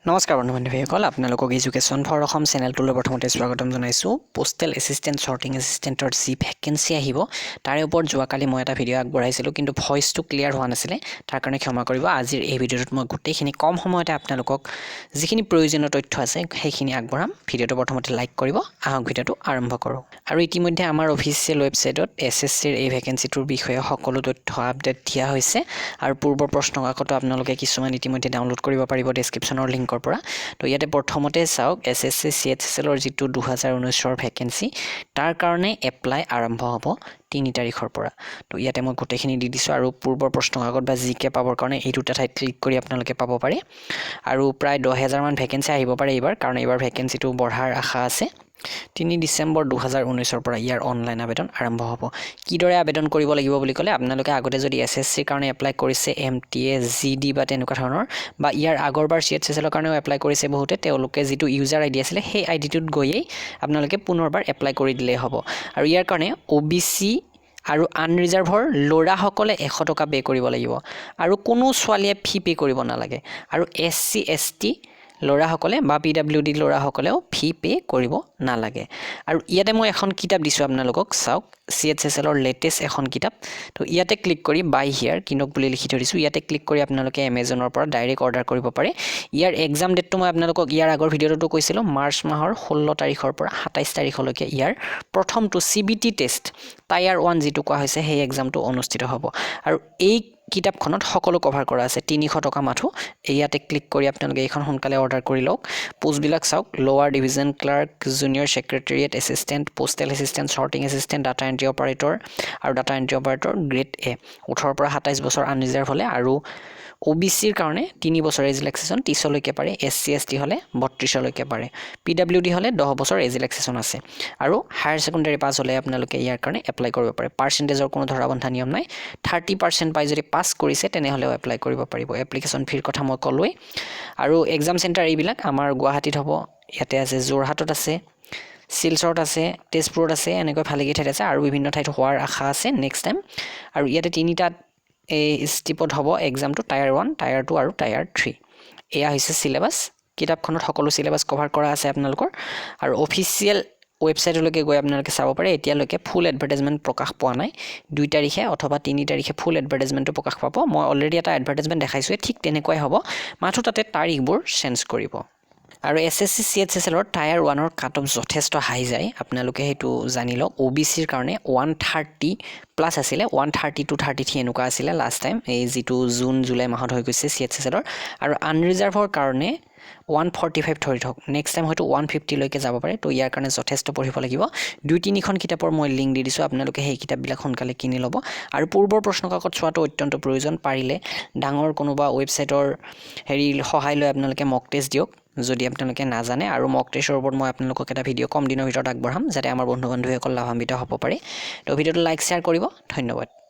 নমস্কাৰ বন্ধু বান্ধৱীসকল, আপোনালোকক এডুকেশ্যন ফৰ অসম চেনেলটোলৈ প্ৰথমতে স্বাগতম জনাইছোঁ। পোষ্টেল এছিষ্টেণ্ট, ছৰ্টিং এছিষ্টেণ্টৰ যি ভেকেঞ্চি আহিব, তাৰে ওপৰত যোৱাকালি মই এটা ভিডিঅ' আগবঢ়াইছিলোঁ, কিন্তু ভইচটো ক্লিয়াৰ হোৱা নাছিলে, তাৰ কাৰণে ক্ষমা কৰিব। আজিৰ এই ভিডিঅ'টোত মই গোটেইখিনি কম সময়তে আপোনালোকক যিখিনি প্ৰয়োজনীয় তথ্য আছে, সেইখিনি আগবঢ়াম। ভিডিঅ'টো প্ৰথমতে লাইক কৰিব। আহক, ভিডিঅ'টো আৰম্ভ কৰোঁ। আৰু ইতিমধ্যে আমাৰ অফিচিয়েল ৱেবছাইটত এছএছচিৰ এই ভেকেঞ্চিটোৰ বিষয়ে সকলো তথ্য আপডেট দিয়া হৈছে আৰু পূৰ্বৰ প্ৰশ্ন কাকতো আপোনালোকে কিছুমান ইতিমধ্যে ডাউনলোড কৰিব পাৰিব ডেছক্ৰিপশ্যনৰ লিংকৰ পৰা। তো ইয়াতে প্ৰথমতে চাওক, এছএছচি চিএইচএছএলৰ যিটো 2019ৰ ভেকেঞ্চি, তাৰ কাৰণে এপ্লাই আৰম্ভ হ'ব 3 তাৰিখৰ পৰা। তো ইয়াতে মই গোটেইখিনি দি দিছোঁ আৰু পূৰ্বৰ প্ৰশ্ন কাকত বা জিকে পাবৰ কাৰণে এই দুটা ঠাইত ক্লিক কৰি আপোনালোকে পাব পাৰে। আৰু প্ৰায় 10,000মান ভেকেঞ্চি আহিব পাৰে এইবাৰ, কাৰণ এইবাৰ ভেকেঞ্চিটো বঢ়াৰ আশা আছে। 3 ডিচেম্বৰ 2019ৰ পৰা ইয়াৰ অনলাইন আবেদন আৰম্ভ হ'ব। কিদৰে আবেদন কৰিব লাগিব বুলি ক'লে, আপোনালোকে আগতে যদি এছএছচিৰ কাৰণে এপ্লাই কৰিছে, এমটিএ, জিডি বা তেনেকুৱা ধৰণৰ, বা ইয়াৰ আগৰবাৰ চিএইচএছএলৰ কাৰণেও এপ্লাই কৰিছে বহুতে, তেওঁলোকে যিটো ইউজাৰ আইডি আছিলে, সেই আইডিটোত গৈয়েই আপোনালোকে পুনৰবাৰ এপ্লাই কৰি দিলেই হ'ব। আৰু ইয়াৰ কাৰণে অ'বিচি আৰু আনৰিজাৰ্ভৰ ল'ৰাসকলে 100 টকা পে' কৰিব লাগিব আৰু কোনো ছোৱালীয়ে ফি পে' কৰিব নালাগে। আৰু এছচি, এছটি ল'ৰাসকলে বা পিডাব্লিউডি ল'ৰাসকলেও ফি পে' কৰিব নালাগে। আৰু ইয়াতে মই এখন কিতাপ দিছোঁ আপোনালোকক, চাওক, চিএইচএছএলৰ লেটেষ্ট এখন কিতাপ। তো ইয়াতে ক্লিক কৰি বাই হিয়াৰ, কিনক বুলি লিখি থৈ দিছোঁ। ইয়াতে ক্লিক কৰি আপোনালোকে এমেজনৰ পৰা ডাইৰেক্ট অৰ্ডাৰ কৰিব পাৰে। ইয়াৰ এক্সাম ডেটটো মই আপোনালোকক ইয়াৰ আগৰ ভিডিঅ'টোতো কৈছিলোঁ, মাৰ্চ মাহৰ 16 তাৰিখৰ পৰা 27 তাৰিখলৈকে ইয়াৰ প্ৰথমটো CBT test, tyre 1 যিটো কোৱা হৈছে, সেই এক্সামটো অনুষ্ঠিত হ'ব। আৰু এই কিতাপখনত সকলো কভাৰ কৰা আছে। 300 টকা মাথো। ইয়াতে ক্লিক কৰি আপোনালোকে এইখন সোনকালে অৰ্ডাৰ কৰি লওক। পোষ্টবিলাক চাওক, Lower Division Clerk, Junior Secretariat Assistant, Postal Assistant, Sorting Assistant, Data Entry Operator আৰু Data Entry Operator Grade A। 18ৰ পৰা 27 বছৰ আনৰিজাৰ্ভ হ'লে আৰু অ'বিচিৰ কাৰণে 3 বছৰ এজ ৰিলেক্সেশ্যন, 30লৈকে পাৰে। এছ চি, এছ টি হ'লে 32লৈকে পাৰে। পিডাব্লিউ ডি হ'লে 10 বছৰ এজ ৰিলেক্সেশ্যন আছে। আৰু হায়াৰ ছেকেণ্ডেৰী পাছ হ'লে আপোনালোকে ইয়াৰ কাৰণে এপ্লাই কৰিব পাৰে। পাৰ্চেণ্টেজৰ কোনো ধৰা বন্ধা নিয়ম নাই। 30% পাই যদি পাছ কৰিছে, তেনেহ'লেও এপ্লাই কৰিব পাৰিব। এপ্লিকেশ্যন ফিৰ কথা মই ক'লোৱেই। আৰু এক্সাম চেণ্টাৰ এইবিলাক আমাৰ গুৱাহাটীত হ'ব, ইয়াতে আছে, যোৰহাটত আছে, শিলচৰত আছে, তেজপুৰত আছে, এনেকৈ ভালেকেই ঠাইত আছে আৰু বিভিন্ন ঠাইত হোৱাৰ আশা আছে নেক্সট টাইম। আৰু ইয়াতে তিনিটাত এই ষ্টেপত হ'ব এক্সামটো, টায়াৰ 1, টায়াৰ 2 আৰু টায়াৰ 3। এয়া হৈছে চিলেবাছ। কিতাপখনত সকলো চিলেবাছ কভাৰ কৰা আছে আপোনালোকৰ। আৰু অফিচিয়েল ৱেবছাইটলৈকে গৈ আপোনালোকে চাব পাৰে। এতিয়ালৈকে ফুল এডভাৰটাইজমেণ্ট প্ৰকাশ পোৱা নাই। 2 তাৰিখে অথবা 3 তাৰিখে ফুল এডভাৰটাইজমেণ্টটো প্ৰকাশ পাব। মই অলৰেডি এটা এডভাৰটাইজমেণ্ট দেখাইছোঁৱে, ঠিক তেনেকুৱাই হ'ব, মাথো তাতে তাৰিখবোৰ চেঞ্জ কৰিব। আৰু এছএছচি চিএইচএছএলৰ টায়াৰ 1ৰ কাট অফ যথেষ্ট হাই যায়, আপোনালোকে সেইটো জানি লওক। অ'বিচিৰ কাৰণে 130+ আছিলে, 132, 33 এনেকুৱা আছিলে লাষ্ট টাইম, এই যিটো জুন জুলাই মাহত হৈ গৈছে চিএইচএছএলৰ। আৰু আনৰিজাৰ্ভৰ কাৰণে 145 ধৰি থওক, নেক্সট টাইম হয়তো 150লৈকে যাব পাৰে। তো ইয়াৰ কাৰণে যথেষ্ট পঢ়িব লাগিব। দুই তিনিখন কিতাপৰ মই লিংক দি দিছোঁ, আপোনালোকে সেই কিতাপবিলাক সোনকালে কিনি ল'ব। আৰু পূৰ্বৰ প্ৰশ্ন কাকত চোৱাটো অত্যন্ত প্ৰয়োজন। পাৰিলে ডাঙৰ কোনোবা ৱেবছাইটৰ হেৰি সহায় লৈ আপোনালোকে মক টেষ্ট দিয়ক, যদি আপোনালোকে নাজানে। আৰু মক টেষ্টৰ ওপৰত মই আপোনালোকক এটা ভিডিঅ' কম দিনৰ ভিতৰত আগবঢ়াম, যাতে আমাৰ বন্ধু বান্ধৱীসকল লাভান্বিত হ'ব পাৰে। তো ভিডিঅ'টো লাইক, শ্বেয়াৰ কৰিব। ধন্যবাদ।